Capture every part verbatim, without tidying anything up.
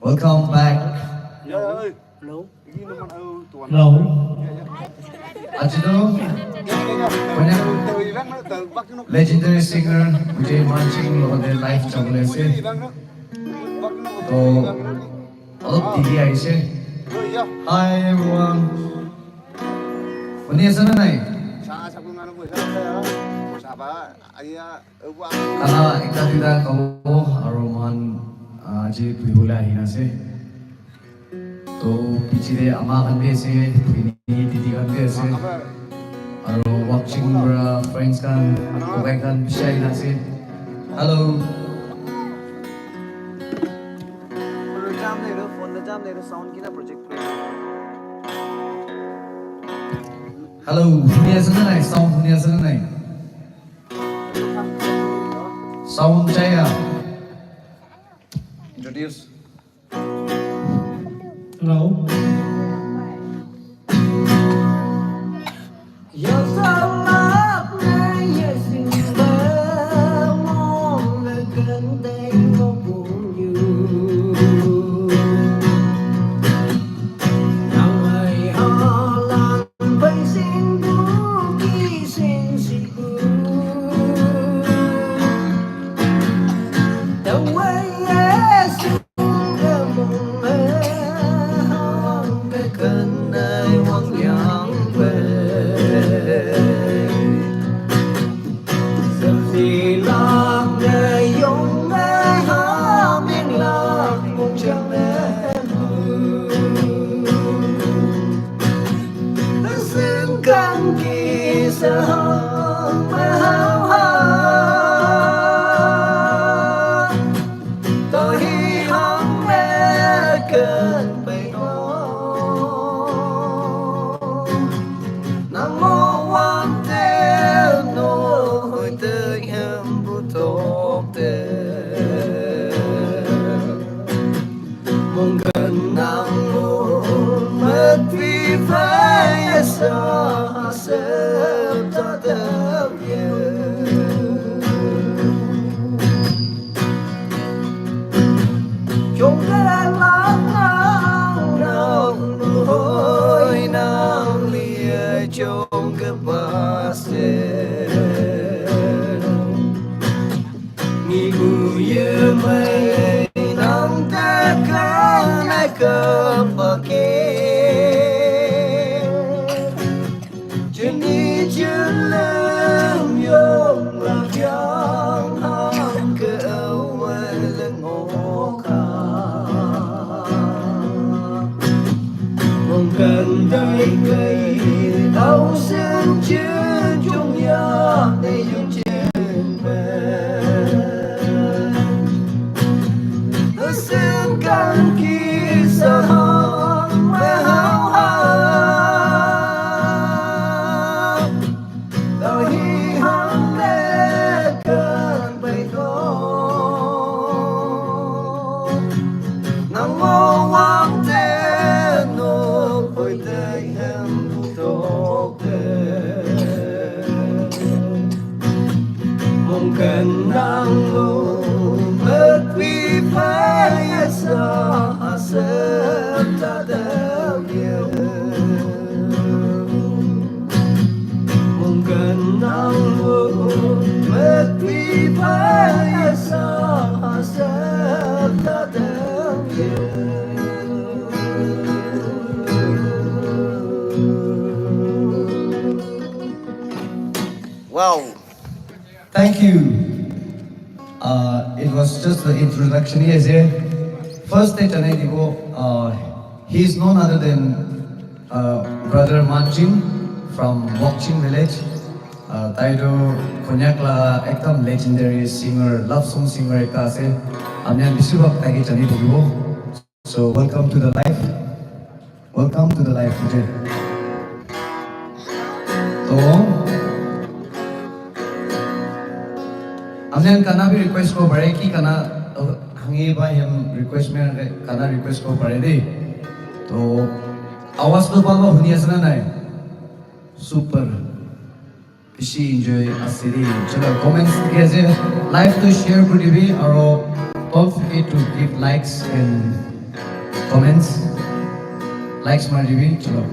Welcome back. Hello. Hello. Aji tu, banyak legendary singer Vijay Manching lo de live chabole ase. To, olop dili aise. Hi everyone. Huni ase na nai? Kana ekta duita kabo aru mohan aji buhibole ahina ase. To piche te ama khan bi ase, bhini didi khan bi ase. Aru Wakching para friends khan, kokai khan bishi ahina ase. Hello. Hello, huni ase na nai? Sound huni ase na nai? Sound chaiya? Introduce. Hello. Wow. Thank you. Uh, it was just the introduction. Yes, yeah. First, I tell you, uh, he is none other than uh, Brother Manching from Wakching village. Uh, tai tu Konyak la ekdam legendary singer, love song singer ekta ase. Ami khan bishi bhag tai ke jani thakibo. So welcome to the life. Welcome to the life today. To ami khan gana bi request kuribo pare ki gana, uh, hangi ba hem request me gana request kuribo pare de. To awaz to bhal ba huni ase na nai? Super. Bishi enjoy ase de. Chalo, comments dikhi ase. Live to share kuri dibi aro don't forget to give likes and Comments, likes mari dibi, chalo.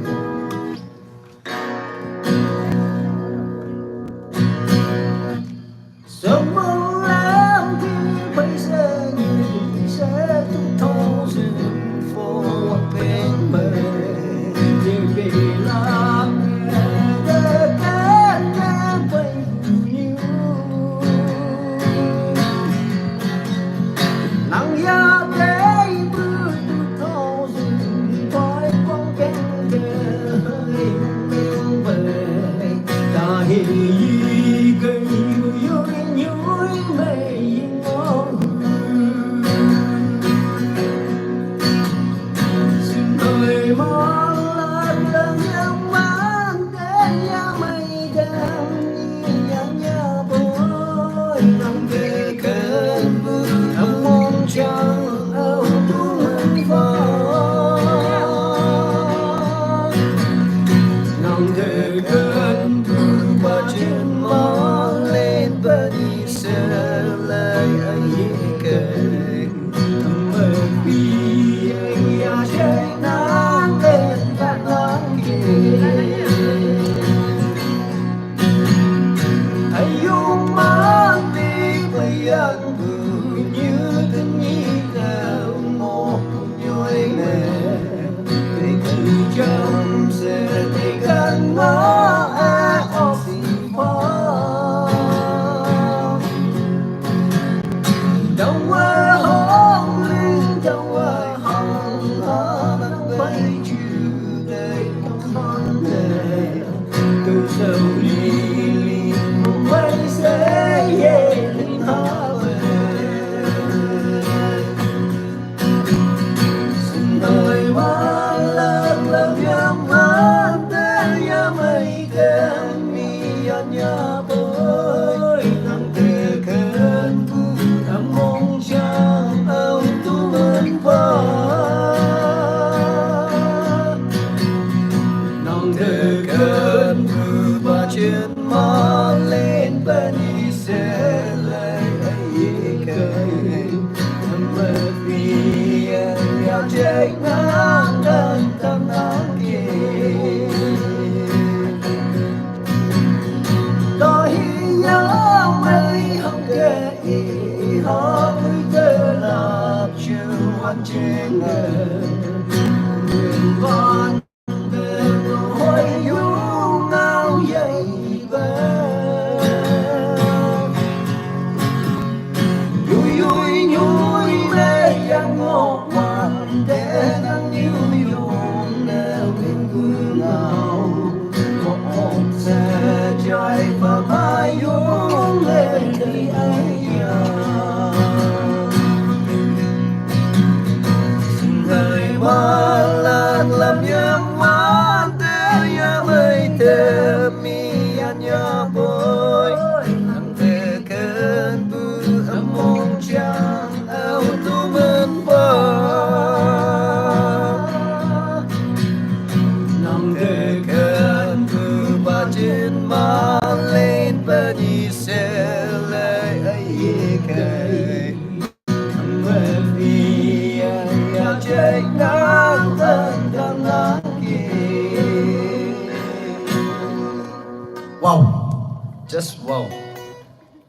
Wow. Just wow.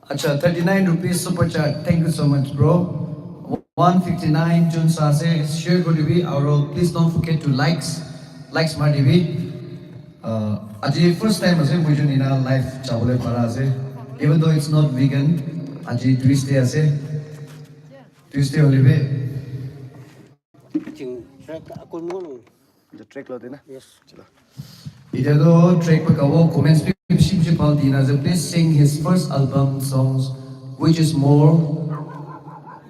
Acha, thirty-nine rupees super chat. Thank you so much, bro. One fifty-nine June sa ase, share kuri dibi, aru please don't forget to likes, likes mari dibi. Uh, aji first time ase, moi jun ena live jabole para ase. Even though it's not weekend, aji Tuesday ase. Tuesday hole bi. Ching, track, akun mo. The track lo dena. Yes. Chalo. Etiya toh track pe gabo, comments bi bishi bishi bhal dina ase. Please sing his first album songs, which is more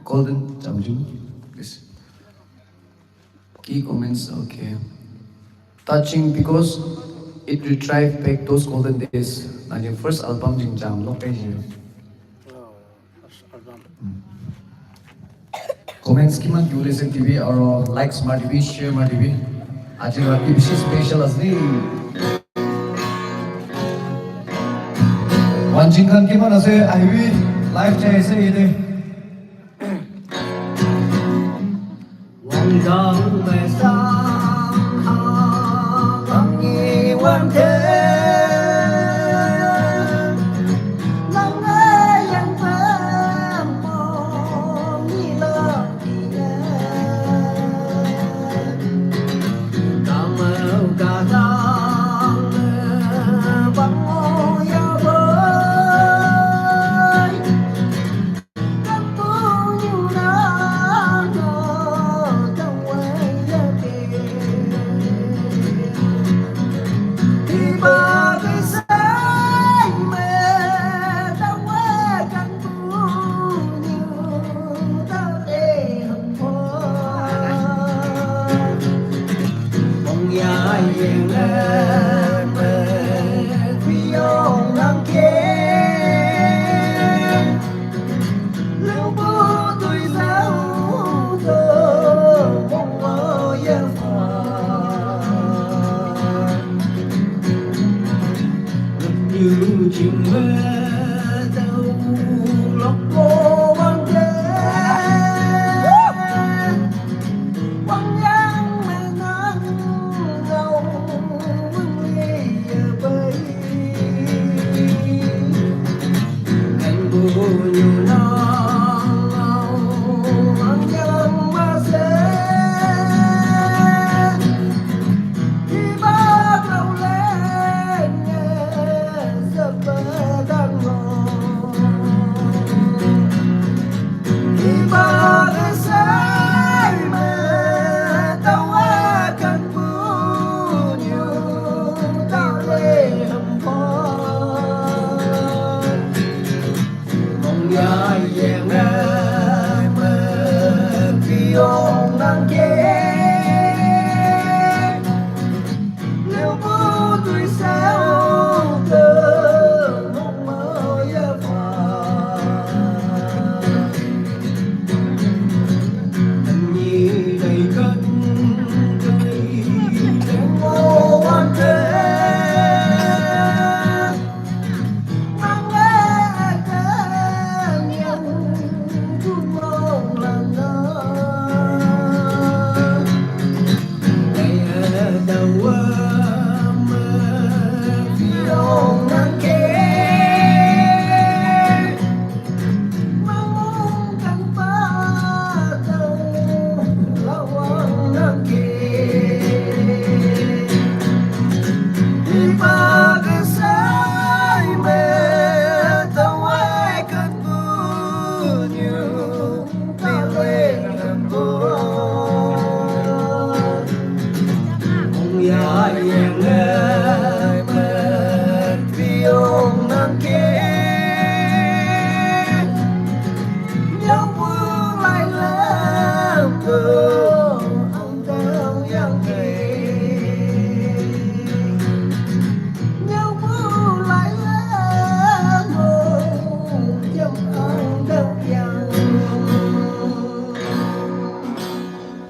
golden. Jamjim, please. Key comments, okay. Touching because it retrieve back those golden days. Na your first album jing jam lok pe jing. Comments kiman diwole ase dibi, aru likes mari dibi, share mari dibi. Aji rati bishi special ase ni. Wanjing khan kiman ase, ahibi, live chai ase yate.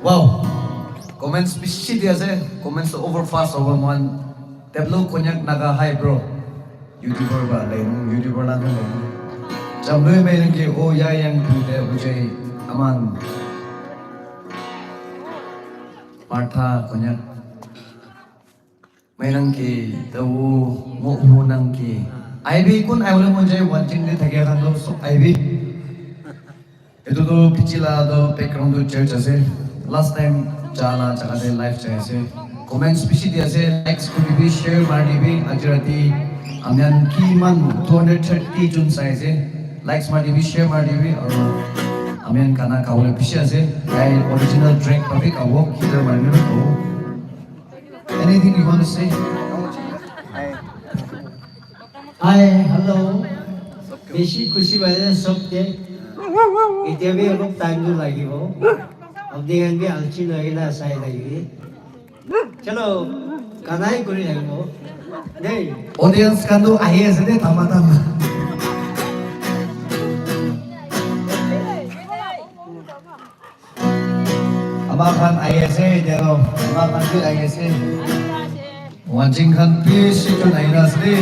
Wow. Comments bishi di ase. Comments over fast over mohan. Tableau Konyak Naga, hi bro. YouTuber ba le, YouTuber la le. Jamlui mai nang ke o ya yang pu de bujai aman. Martha Konyak. Mai nang ke, tau mo hu nang ke. Aibi kun ai wala mo jai wanching de thake khan to so aibi. Etu tu pichi la tu background tu church ase. Last time ja la jaga te live jai ase. Comments bishi di ase. Likes kuri bi, share mari bi. Aji rati ami khan kiman two hundred thirty jun sai ase. Likes mari bi, share mari bi. Aru ami khan gana gabole bishi ase. Tai original track topic abo guitar mari na gabo. Anything you want to say? Hi, hello. Bishi khushi paise sobke. Etiya bhi olop time tu lagibo. Apni khan bhi alchi nahoi kena sai thakibi. Chalo, gana hi kuri thakibo. Dei. Audience khan tu ahi ase de, tama tama. Ama khan ahi ase, etiya toh. Ama khan bhi ahi ase. Wanching khan bishi jun ahi na ase de.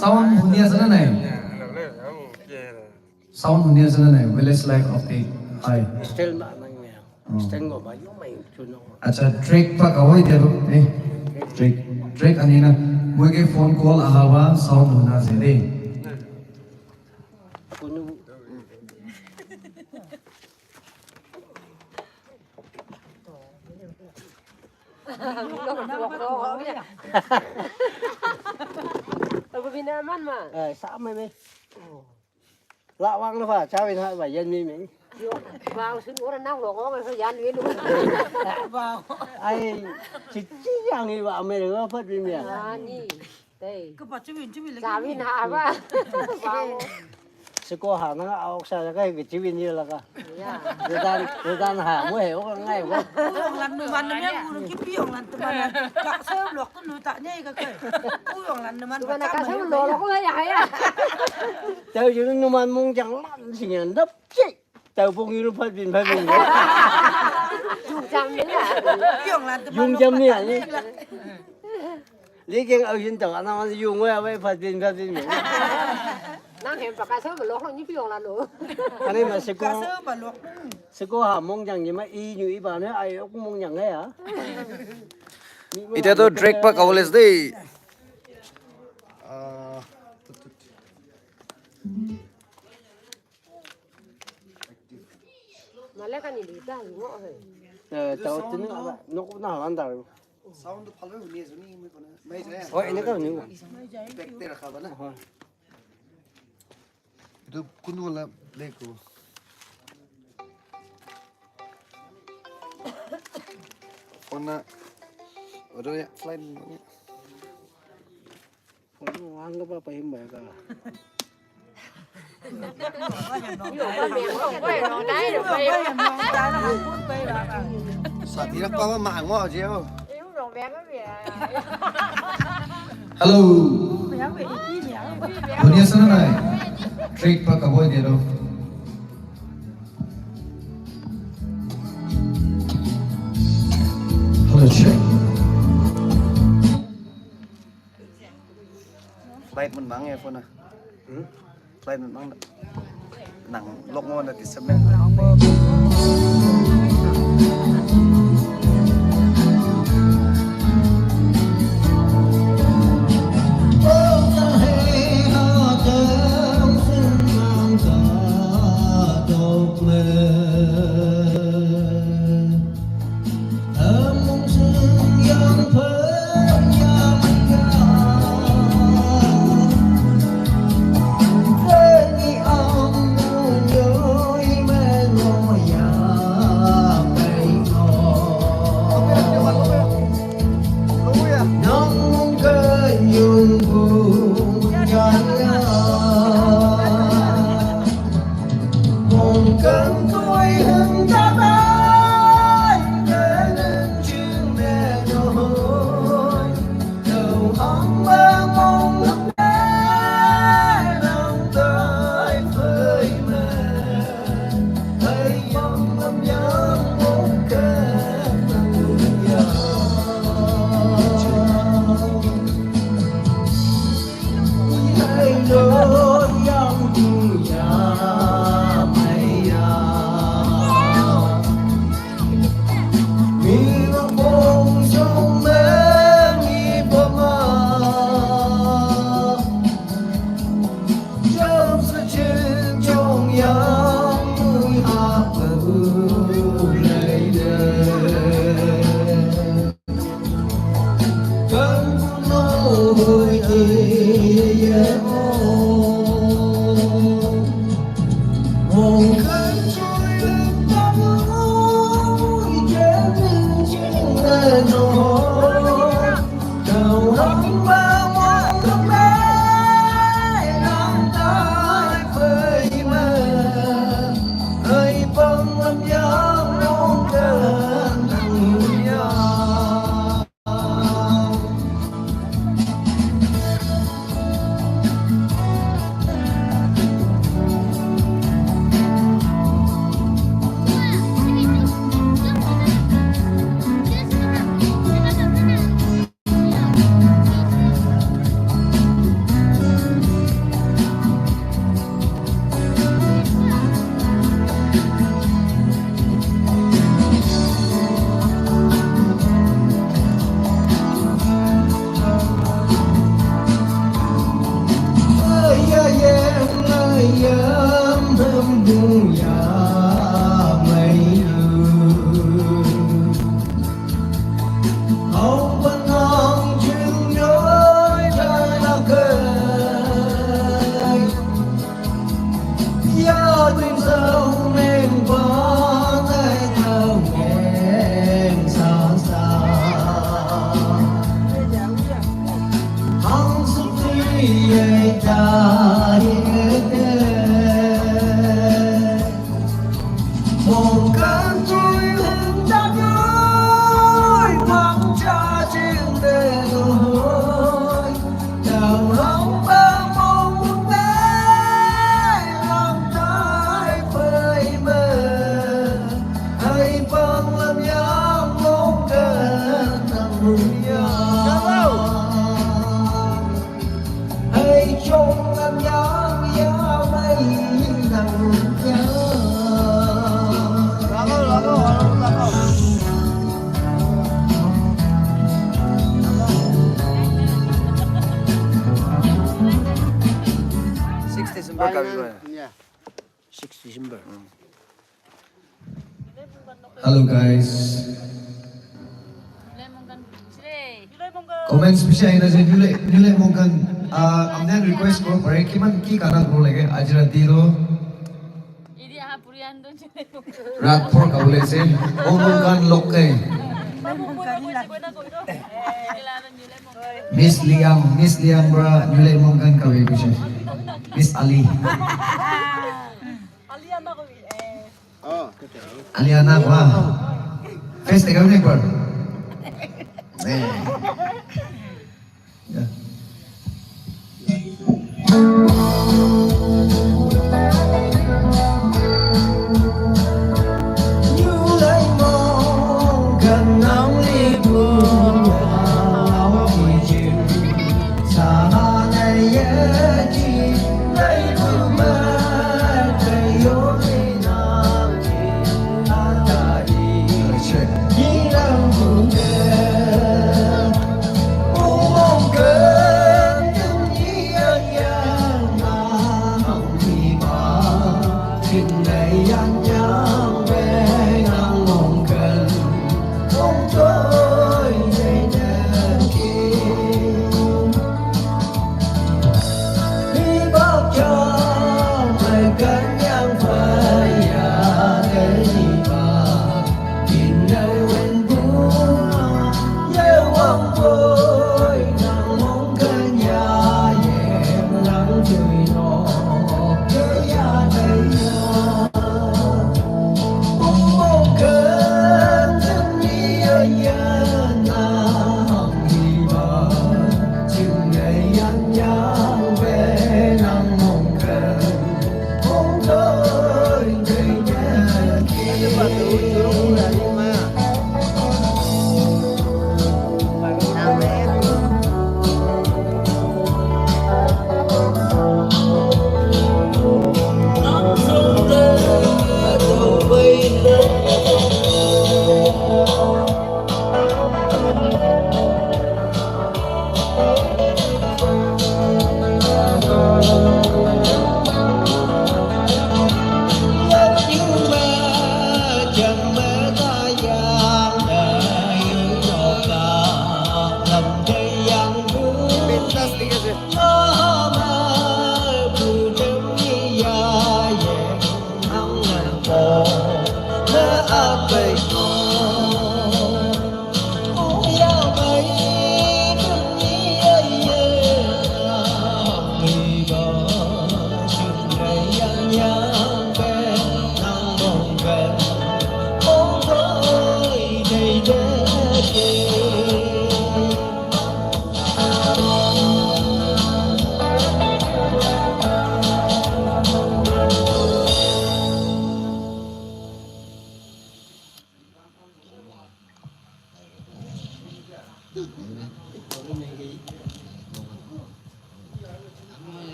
Sound hunu ase na nai? Sound hunu ase na nai? Village life update. Hai. Hostel ma nang ya. Hmm. Hostel ngo ma yo mai chuno. Acha, track pa kawai dia ro. Eh. Track. Track ani na. Moi ke phone call aha ba sound hunu ase de. Kunu. Aku bina man ma. Eh, sama me. La wang la ba, cha win ha ba yan mi me. Yo, wang sun ora nang lo ko yan win. Ai, chi chi yang ni ba me lo phat win ya. Ani. Dei. Ka pa chiwin chiwin la. Chiwin ha ba. Wow. Seko ha na a ok sa ka chiwin win ni la ka. Ya. Ru dan, ru dan ha mo he ok ngai ko. Pu yong lan nu man na myang pu ki pi yong lan tu man. Ka sa lok tu nu ta nyai ka kai. Pu yong lan nu man. Tu man ka sa lo lo ko ya ya. Tao yu nu man mong jang lan sing yan dap chi. Tao pung yu phat bin phat bin. Yung jam ni ya. Pu yong lan tu man. Yung jam ni ya ni. Li keng au hin tong ana man yung wa wei phat bin phat bin. Nang hem pa ka sa lo ni pi yong la lo. Ani ma seko. Ka sa ba lo. Seko ha mong jang ni ma i nyu i ba ne ai ok mong jang ya. Ita to track pa ka oles de. Ah, Malaka ni di ta ngo he. Eh, tao tin na no na lan da. Sound to phalo ni so ni mo ko na. Mai sa. Oh, ini ka ni. Back te rakha ba na. Oh. Itu kunu wala play ko. Ona. Odo ya flight. Ang ka pa pahim ba ka? Sa tira pa ma ngo je ho. Hello. Dunia sana nai. Track pa kaboy de do. Hello, check. Flight mun mang ya phone ah. Hmm? Flight mun mang. Nang lok ngon na disable. Six December kami ko. Yeah. Six December. Hello guys. Comments bishi ahina ase, Nyulek, Nyulek Mongkan, ah, amne request koribo pare, kiman ki gana gabo lage, aji rati toh. Rat bhor gabole ase, Mongkan lokke. Miss Liang, Miss Liang para Nyulek Mongkan gabi bishi. Miss Ali. Oh. Aliana, wow. Face dekha na ek bar. Eh. Yeah.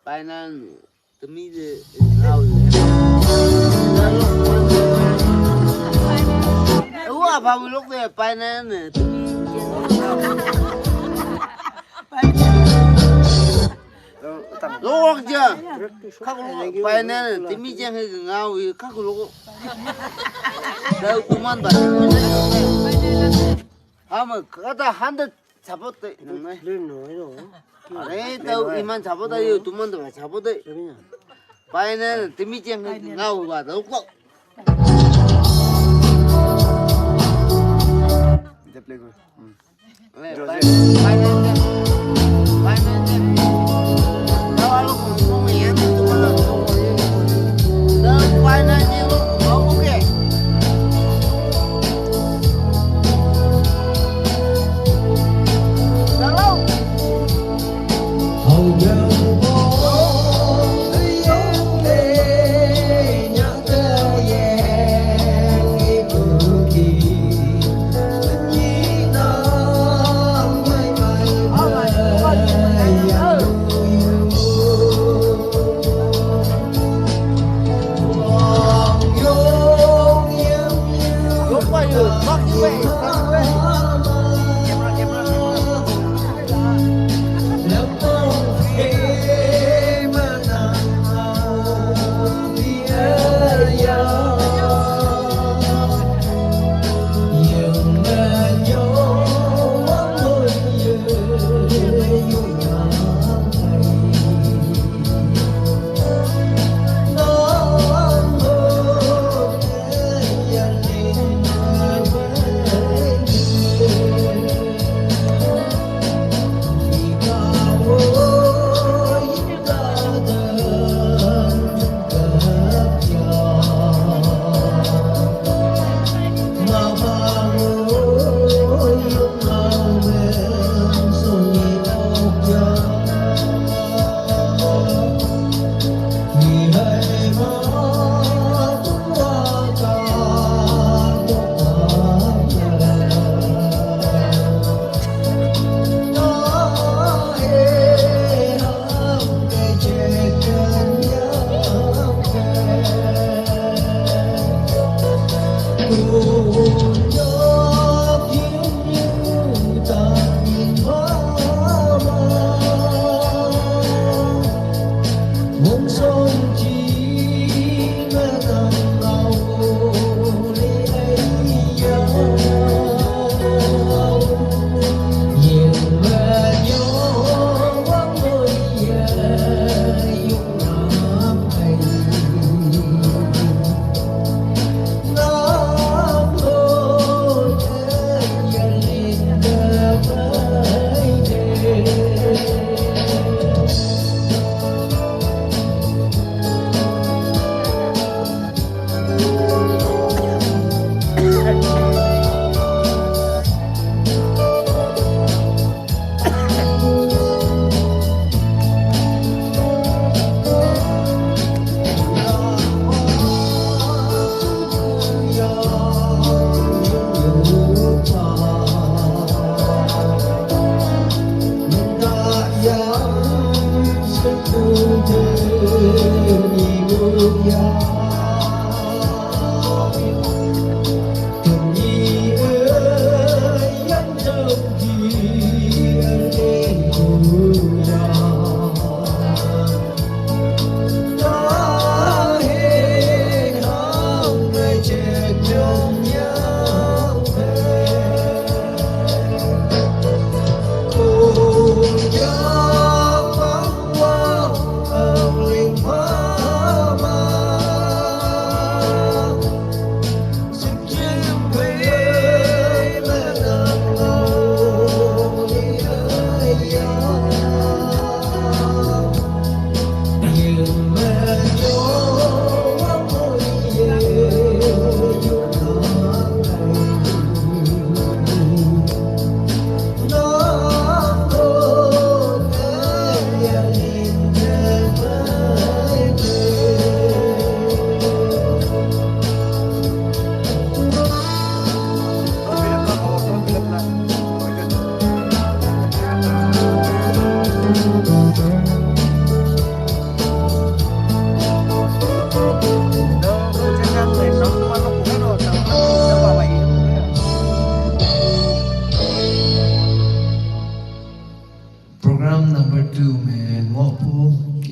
Finance, temi de ngau. Ua ba bulok de finance, temi. Lo wak ja. Kak lo finance, temi jeng he ngau, kak lo. Dau tuman ba. Hama kata hundred support te nang nai. Are tau iman support ayo tuman te support te. Finance, temi jeng he ngau ba dau ko.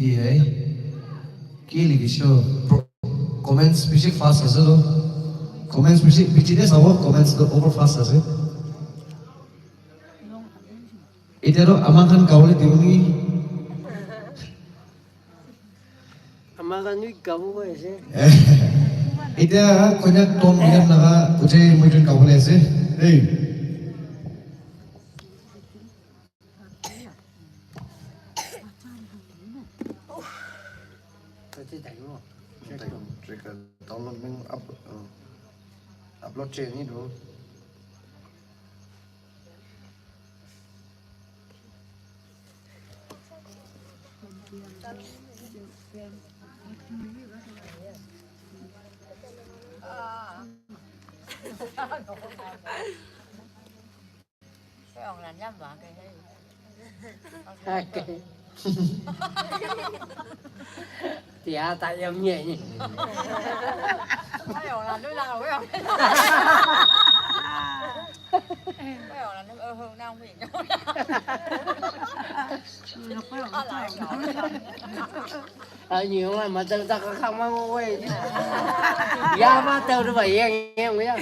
Ye. Ki likhi cho? Pro-, comments bishi fast ase to. Comments bishi, bishi te sabo, comments to over fast ase. Etiya to ama khan gabole dibo niki? Ama khan bi gabo koi ase. Etiya Konyak Ton William laga ute moi khan gabole ase. Hey. Track download meng up, uh, upload che ni do. Tia ta yam nhẹ nhỉ. Ai, nhiều lắm mà tao tao có không ăn quay. Ya ba tao được vậy em em nhá.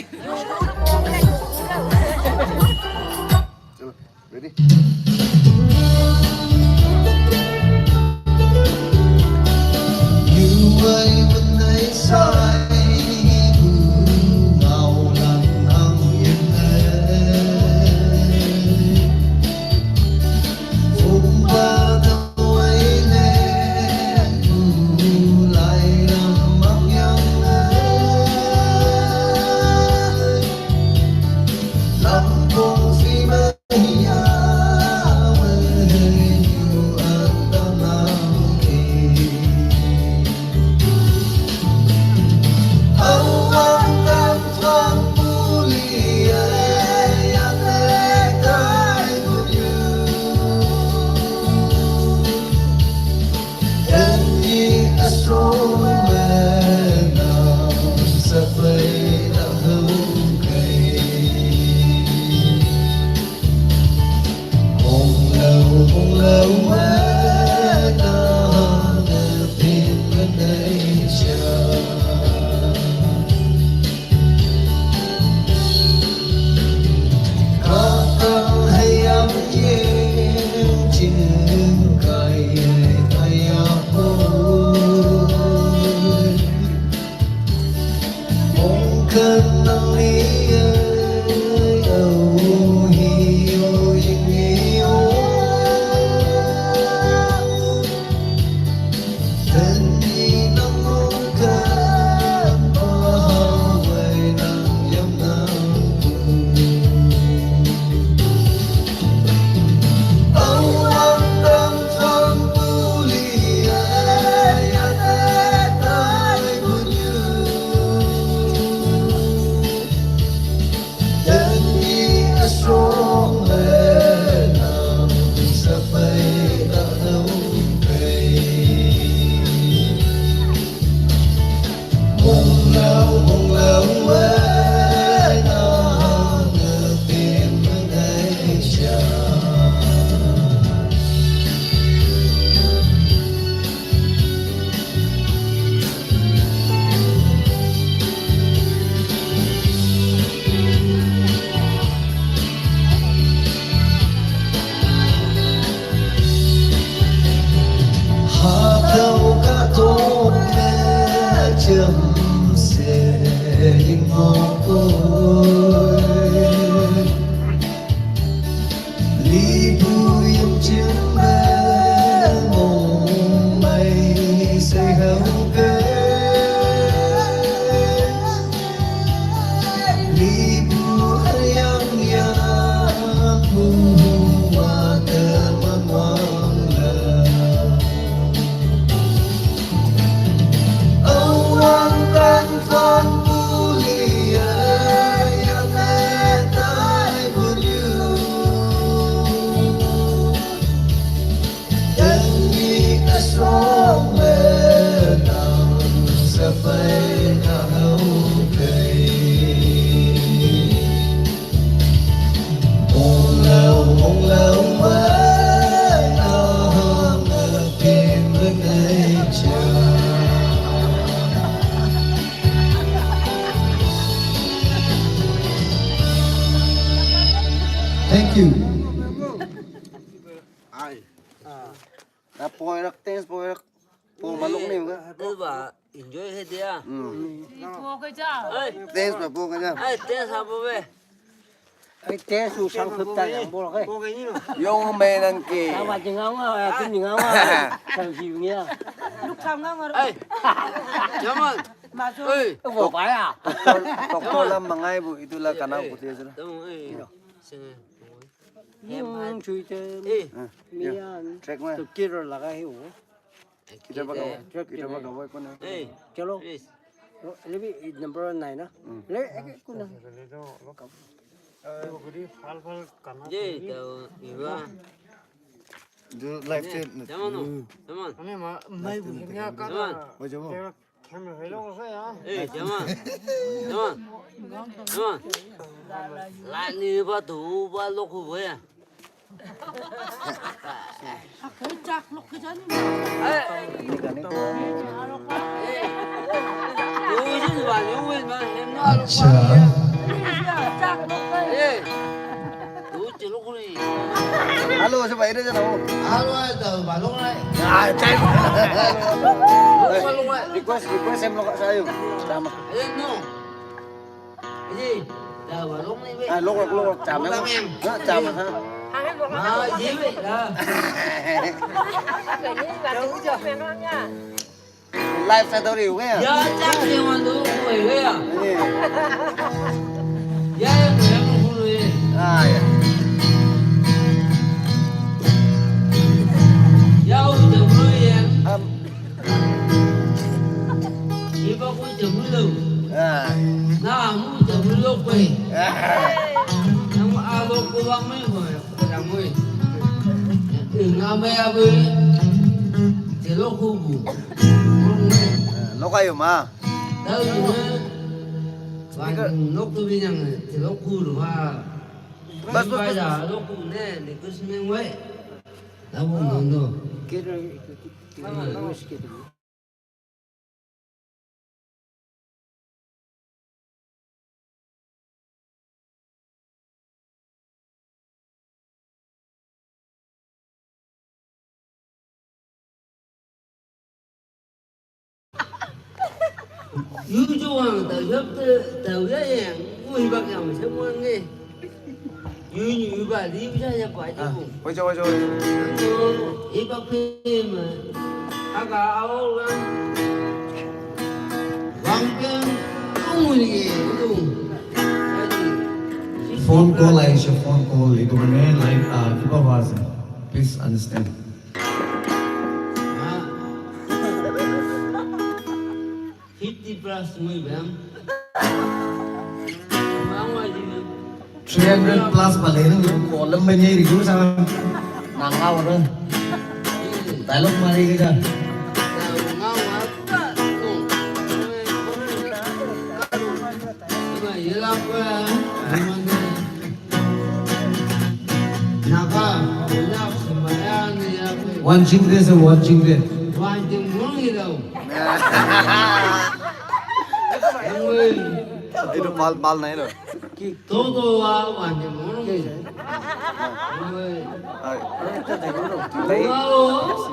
Ready? Thank you. Ai. Ah. Na poi rak, thanks poi rak. Po maluk ni ka. Ito ba, enjoy he dia. Hmm. Ai. Thanks ba po ka ja. Ai, thanks ha po be. Ai, thanks su sang phup ta yang bo ke. Yong me nan ke. Sa ba jing ngau ngau, ya, jing ngau ngau. Sang si ngi ya. Luk sang ngau ngau. Ai. Jaman. Ai. Bo ba ya. Doctor, doctor lam mangai bu, itu la kanang putih aja la. Tama, ai. Sing. Yung chui te. Eh. Mian. Track ma. To kiro laga hi wo. Kita ba ka, kita ba ka wai ko na. Eh. Chalo. Please. Oh, lebi number nine na. Hmm. Le, eh, ko na. Ye, ta, iba. Do live chat. Jaman no. Jaman. Ane ma, mai bu nya ka. Jaman. Wai jabo. Camera hello ko ya. Eh, jaman. Jaman. Jaman. La ni ba tu ba lo ku ba ya. Ako chak lo ke jan. Eh. Ni ka ni. Tu jin ba ni wen ba hem na lo ba. Chak lo ke. Eh. Hello, sa ba ida jana ho. Hello, ito, balong lai. Ah, chay. Balong lai. Request, request em lo ka sayo. Tama. Eh, no. Ini, da balong ni be. Ah, lok, lok, lok, tama. Balong em. Ha, tama ha. Ah, ye be, da. Live sa to ri hu ya. Ya, chak ni wan do ko ya. Ya, ya, ya, ko ko ye. Ah, ya. Ya, u de ko ye. Am. Iba ko de ko lo. Ah. Na mu de ko lo ko. Ah. Na mu a lo ko wa me ko. Nga me a bu. Te lo ku bu. Lo ka yo ma. Tau yu ma. Ba nok tu bi nyang te lo ku lu ma. Bas, bas, bas. Ba ya lo ku ne, ne ku smen we. Tau bu no. Yu jo wang ta yap ta ta ya yang, ui bak yang se mo nge. Yu ni yu ba li bu ya ya ba ji bu. Wai jo, wai jo, wai jo. Yu ba pe ma. Aga au la. Wang ke ung ni ye bu. Phone call, Aisha, phone call. Itu mana line, ah, kiba bahasa. Please understand. Fifty plus ngui bang. Three hundred plus ba le nang ko lam ba nyai ri gu sa. Nang ngau ra. Dialogue mari ke ja. Naga, Naga, Naga, One ching de se, one ching de. One ching mong i lo. Itu mal, mal nai lo. Toto wa one ching mong. Ai. Wow.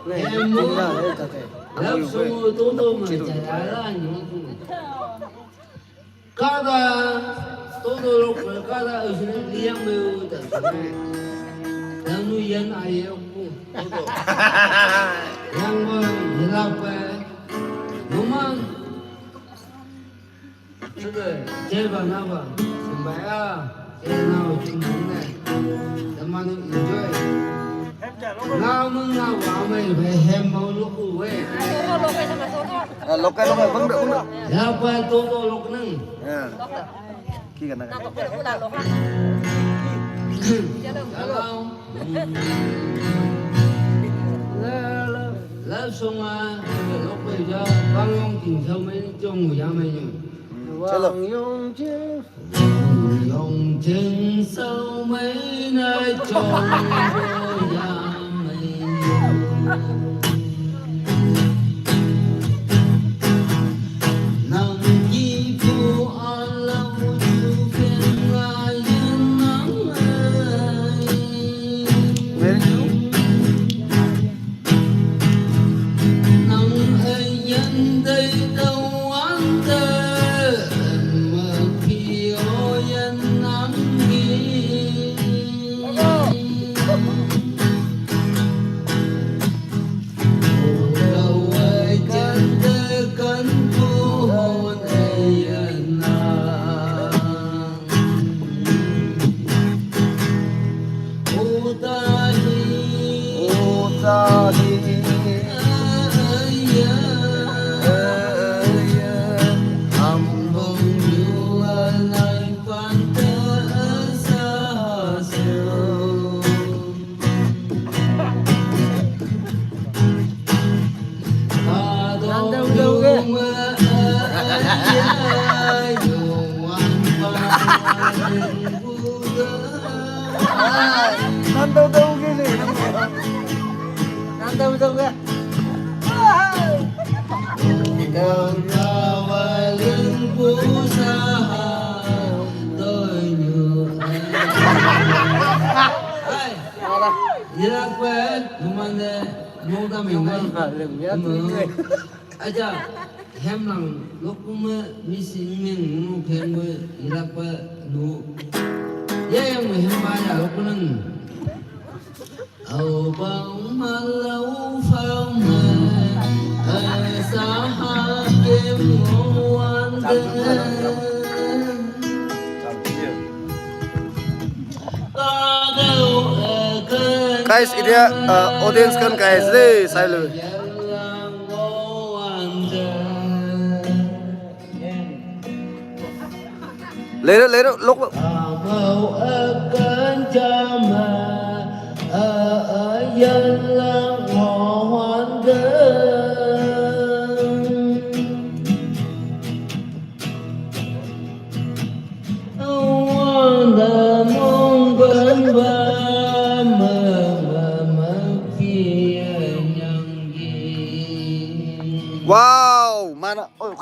Emo. Love song Toto ma chara ni. Kada, todo lo que kada es un día me gusta. Yang nu yan aye ku todo. Yang mo yela pe. Numan. Sudah, jeba naba. Sembaya. Jena ujung ne. Teman enjoy. Ngau meng ngau amai be hem mau luku we. Ah, lokai, lokai, bang dah, bang dah. Ya, apa tu tu lok neng? Ya. Ki kana. Kalau la la la songa lok pe ja bang yong ting sao mai jong ya mai yong. Chalo. Bang yong jing 永遠守美麗中國也美。Nan dau dau ke ni. Nan dau dau ke. Hai. Ira kwe, lumane, mongda mengwe. Aja, hemlang, lokume, missing meng, nu pengwe, ira kwe, nu. Ya yang me hemba ya, lokunen. Au bang malau fau me, eh, saha ke muan de. Guys, ini dia, uh, audience kan, guys, deh, saya lu. Later, later, look, look. Wow, mana? Oh.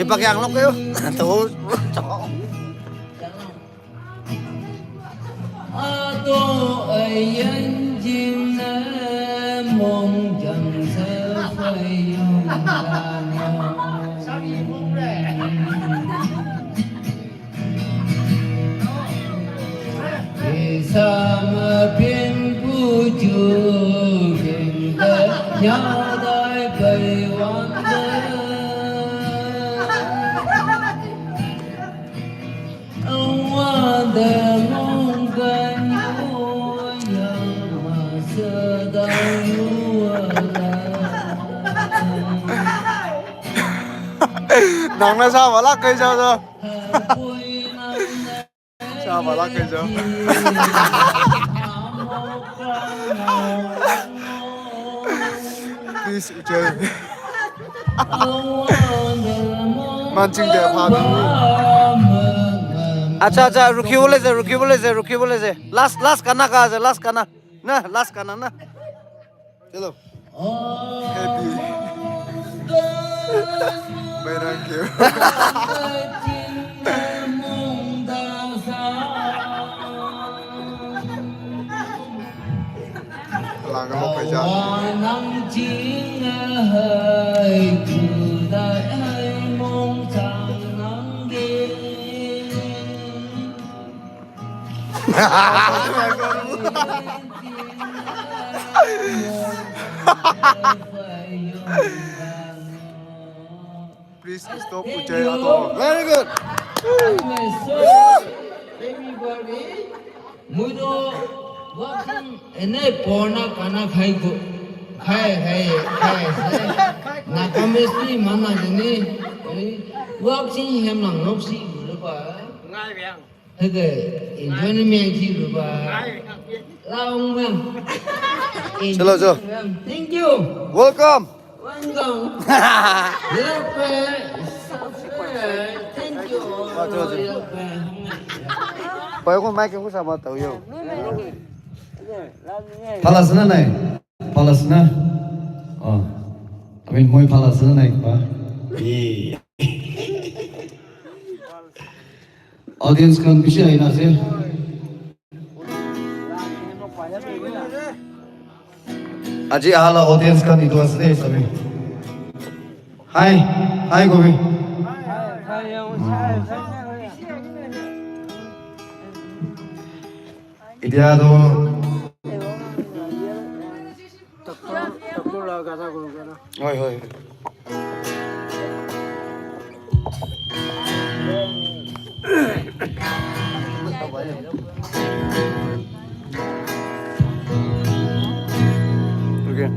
Ye pakai anglok yuk. Tuh. Nang na sa wala kai sa sa. Sa wala kai sa. Please, Ujai. Manching de pha. Acha, acha, rukhi bole se, rukhi bole se, rukhi bole se. Last, last gana ka se, last gana. Na, last gana na. Chalo. Happy. Bairang ke. Lang ka lok kai ja. Please stop Ujai Ato. Very good. Everybody, mudo wakang ene porna kana khai go. Khai, khai, khai. Nakamesti mana jeni. Wakang hem nang noksi gulu ba. Ngai biang. Hege, enjoy ni meng chi lu ba. Laung meng. Chalo, chalo. Thank you. Welcome. Welcome. Thank you. Pai ko mai ke ko sama tau yo. Palace na nai. Palace na. Oh. I mean, moi palace na nai pa. Ye. Audience khan bishi ahina ase. Aji ahala audience khan etu ase de sabi. Hi, hi Gobi. Etia toh Doctor, doctor la gana guru gana. Hoi, hoi. Okay.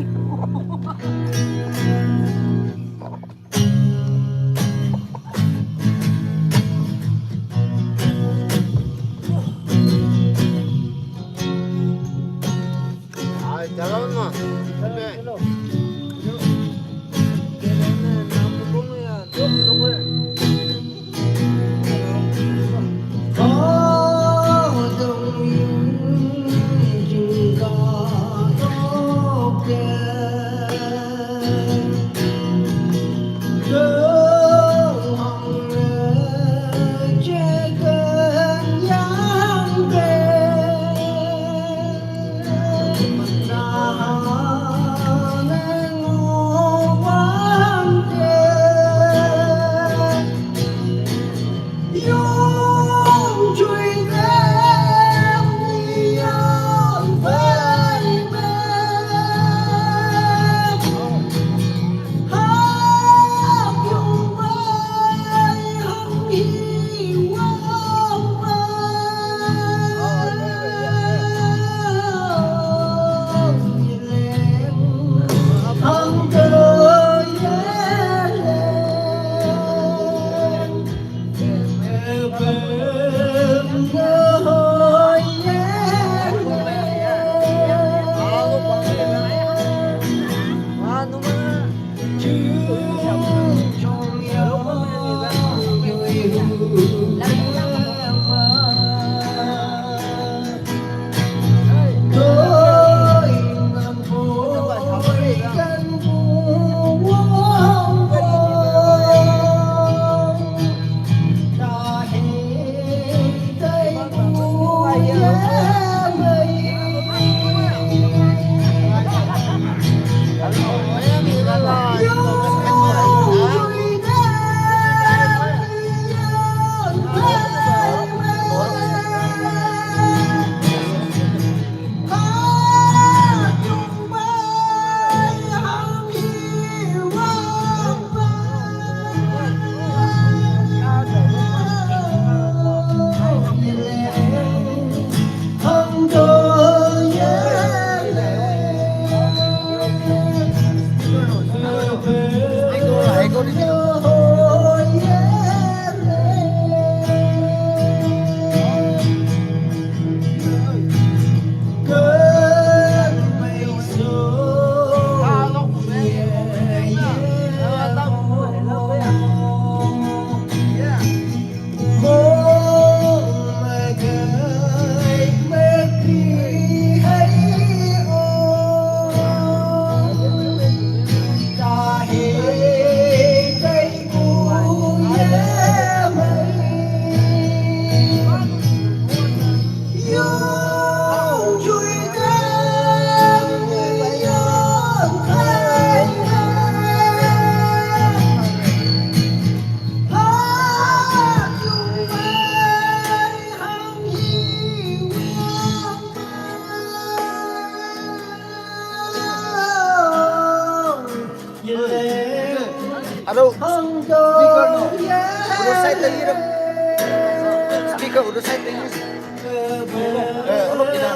Speaker udah saya tinggi. Eh, apa kita?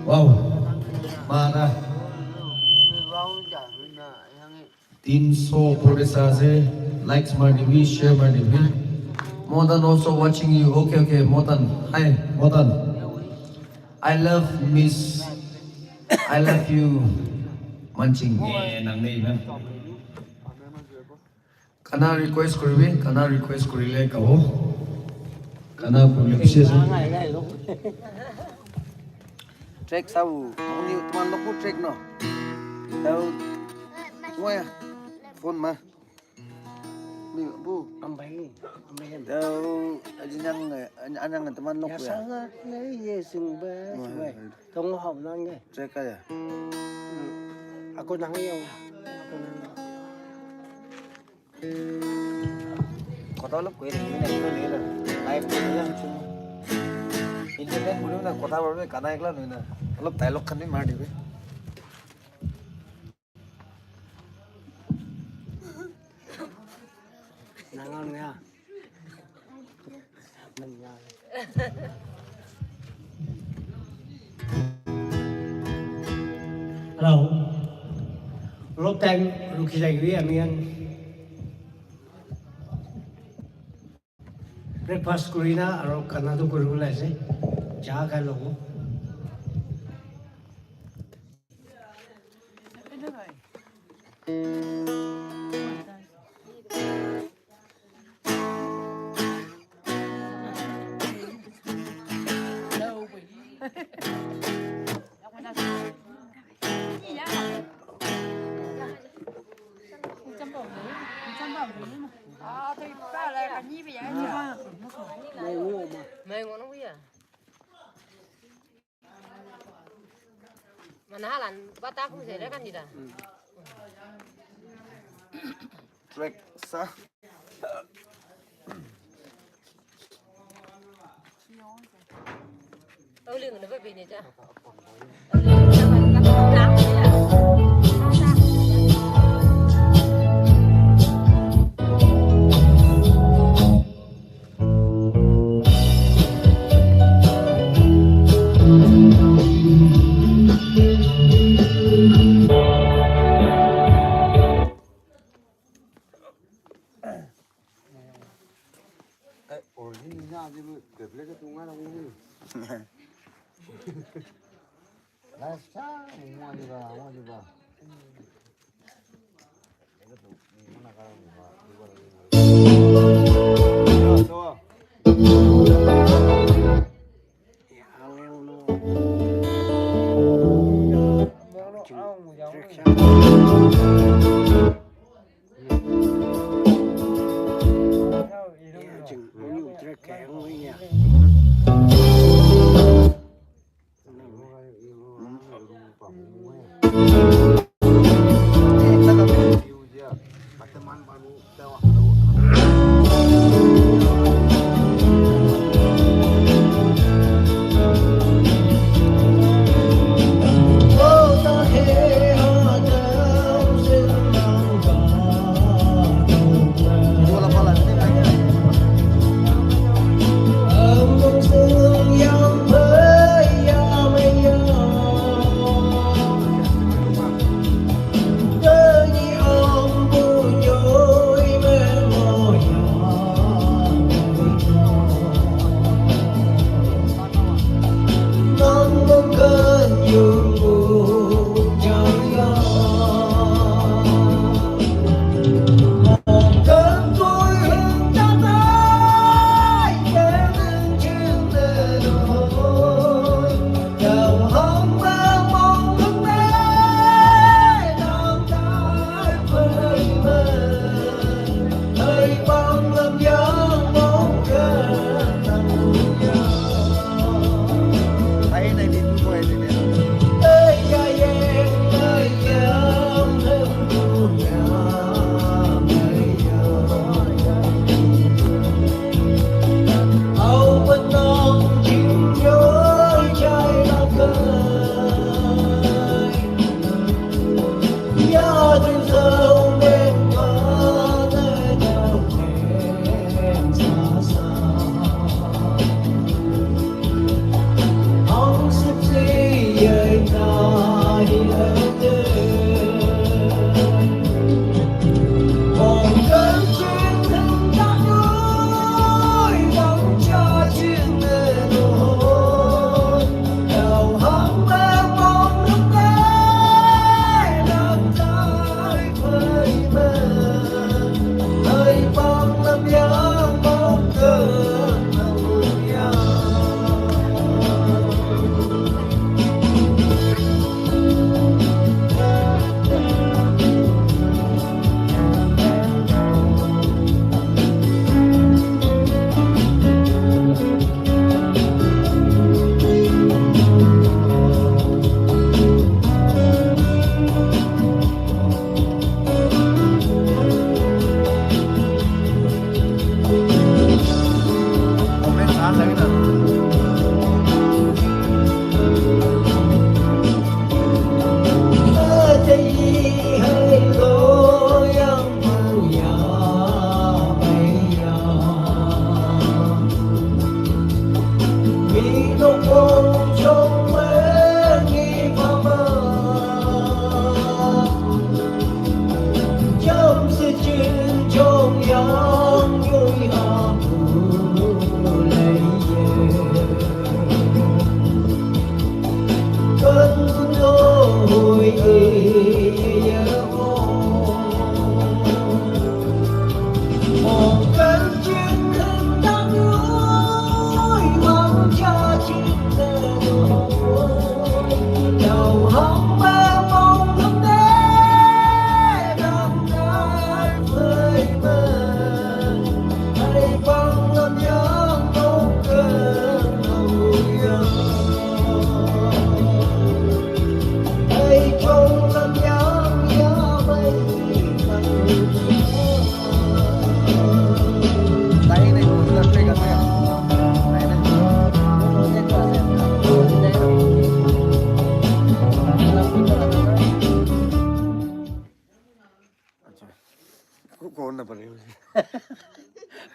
Wow. Mana? Tinso pore sa ase, likes mari dibi, share mari dibi. Motan also watching you. Okay, okay, Motan. Hi, Motan. I love Miss. I love you. Manching. Eh, nang ni, man. Kana request kuribi, kana request kurile kabo. Kana kurile bishi ase. Track sabu, moni tuman loku track no. Tau, waya, phone ma. Ni bu. Ambai, ambai. Tau, aji nyang, anyang teman loku ya. Sangat ni ye sing ba, waya. Tong hom nang ye. Track ya. Aku nang ye, aku nang. কথা অলপ কৈ থাকিবি না, একো নেই না। লাইভ কৰি দিলে আমি শুনো। ইণ্টাৰটেইন কৰিম না, কথা পাতিবি, গানা এগলা নহয় না। অলপ ডায়লগ খান দি মাৰি দিবি। ডাঙৰ বেয়া। Hello. অলপ টাইম ৰখি থাকিবি, আমি ইয়াত ব্ৰেকফাষ্ট কৰি না আৰু খানাটো কৰিব ওলাইছে। চাহ খাই ল'ব। Mana halan batak ku sere kan tidak? Track sa.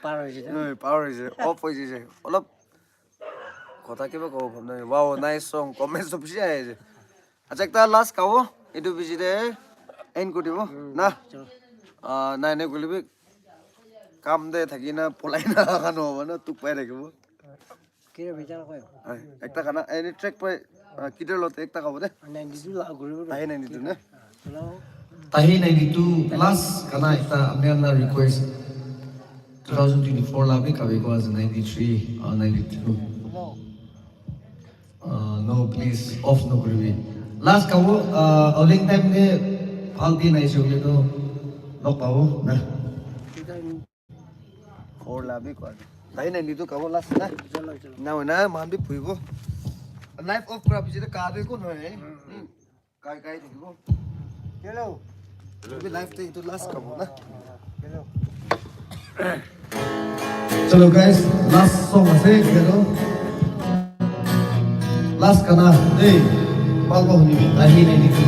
পাৰ হৈছে দে। নহয়, পাহৰিছে, অফ হৈ গৈছে। অলপ কথা কিবা ক'ব মন নাই। Wow, nice song, comment চব বেছি আহি আছে। আচ্ছা, একটা লাষ্ট গাব, এইটো পিছতে এণ্ড কৰি দিব না। চলো। আহ, নাই, নাই, বুলিবি, কাম দে থাকি না, পলাই না, অহা নহ'ব না, তোক পাই থাকিব। কি ৰে, বিচাৰ নকৰিব। হয়, একটা গানা, এনে ট্ৰেক পাই, আহ, কিটাৰ লগত একটা গাব দে। নাইনটি টু লা-, ঘূৰিব দে। আহি নাইনটি টু না? চলো। Tahi ninety-two, last gana ekta apni khan la request. Two thousand twenty-four la bi kabi ko ase, ninety-three or ninety-two. Uh, no, please, off no kuribi. Last kabo, uh, Olin time de bhal din aise bole to log pabo na. Four la bi ko. Tahi ninety-two kabo last na. Chalo, chalo. Na, na, man bi phuibo. Live off kora piche de ka de ko noy. Hmm. Kai, kai, থাকিব। Hello। তুমি লাইভ তে এইটো লাষ্ট গাব না। Hello। Chalo guys, last song ase, hello। Last gana, hey, palbo huni, tahi nahi dikhi।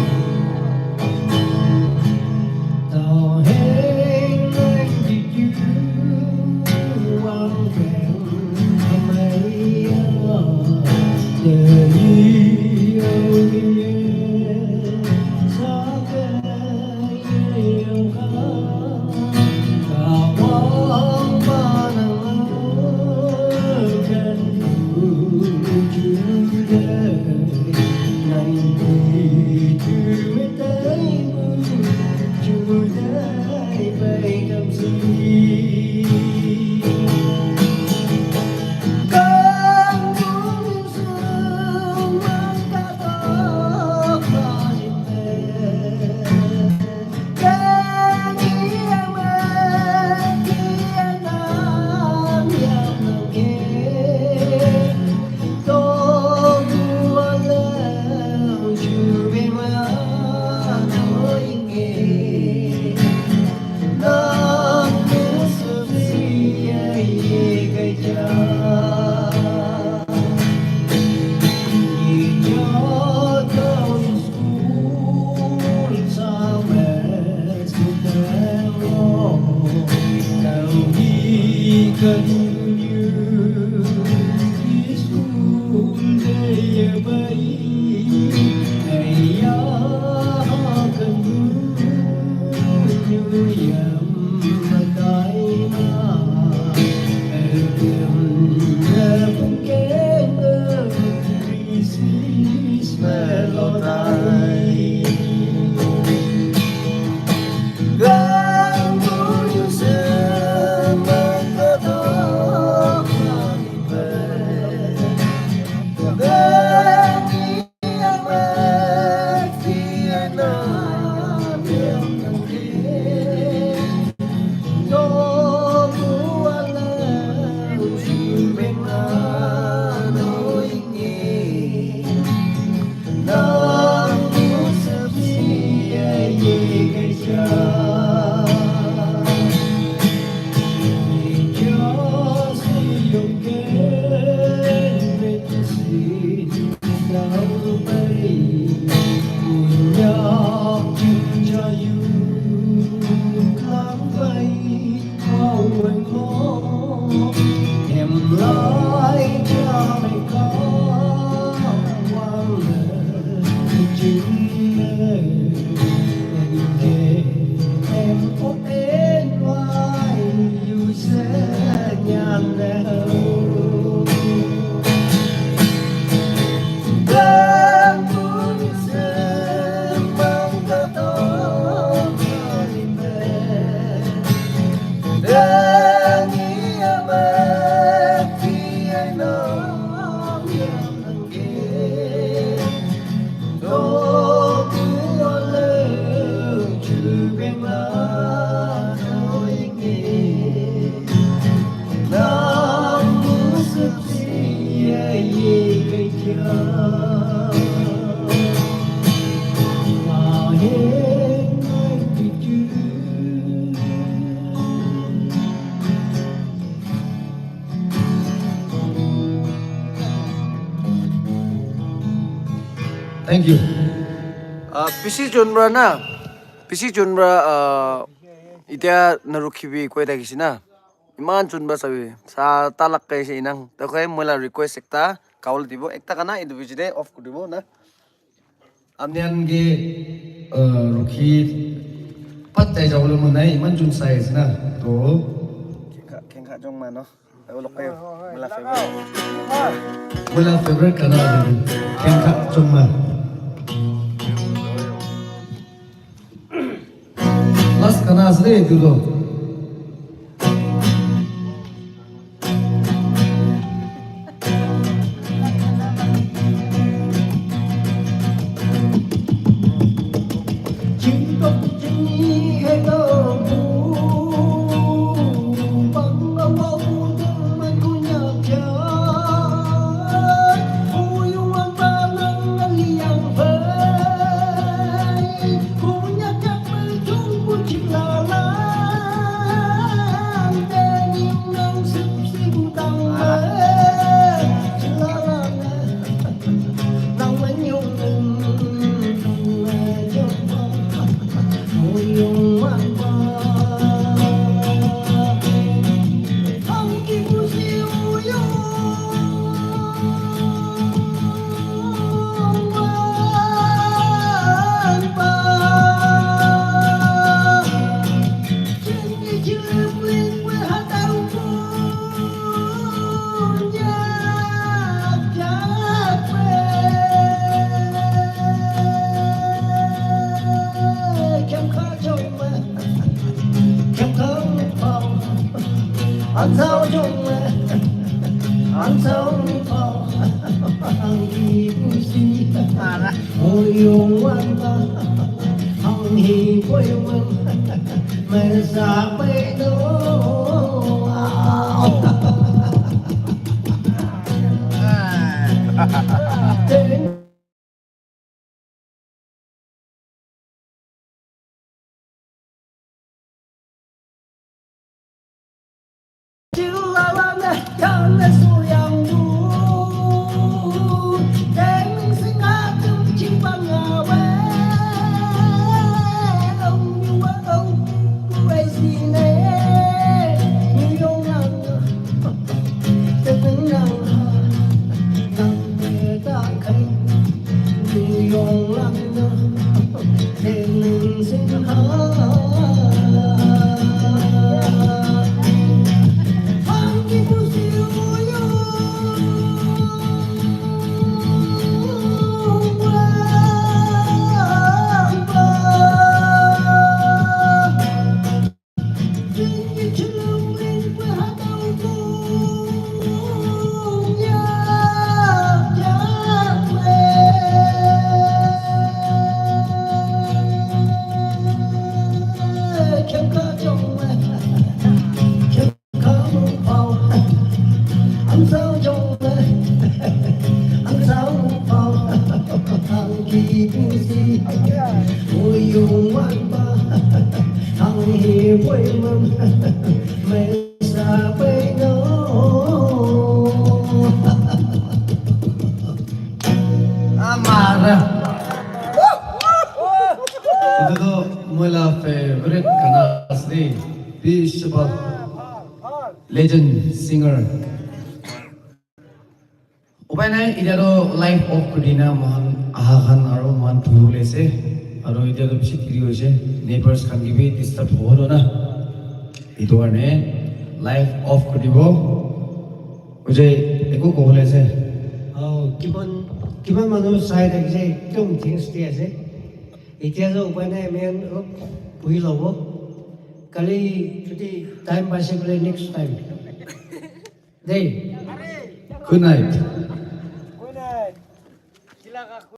Thank you. Uh, P C Chunbra na, P C Chunbra, uh, এতিয়া নাৰখিবি কৈ থাকিছি না। Iman chun ba sabi. Sa talak kai se inang. To kai moila request ekta. Kaul dibo. Ekta kana etu bichite off kuri dibo na. Apni khan ke, uh, rukhi pat jai jabole mon nai, iman jun sai ase na. To. Kengkha, kengkha jong mano. Olok kayo. Moila favorite. Moila favorite kana ase. Kengkha jong ma. Last kana ase de, etu to. Amara. Etu to moi la favorite gana ase de. Bishi bhal. Legend singer. Upai nai, etia to live off kuri dina moikhan aha khan aro moikhan bhuibole ase. Aro etia to bishi deri hoise. Neighbors khan ke bi disturb hobo to na. Etu karne live off kuri dibo. Ojei, eku kobole ase? Oh, kiman, kiman manu sai thakise, ekdom thanks di ase. Etia to upai nai, ami khan olop buhi lobo. Kali jodi time paise koile next time. Dei. Good night.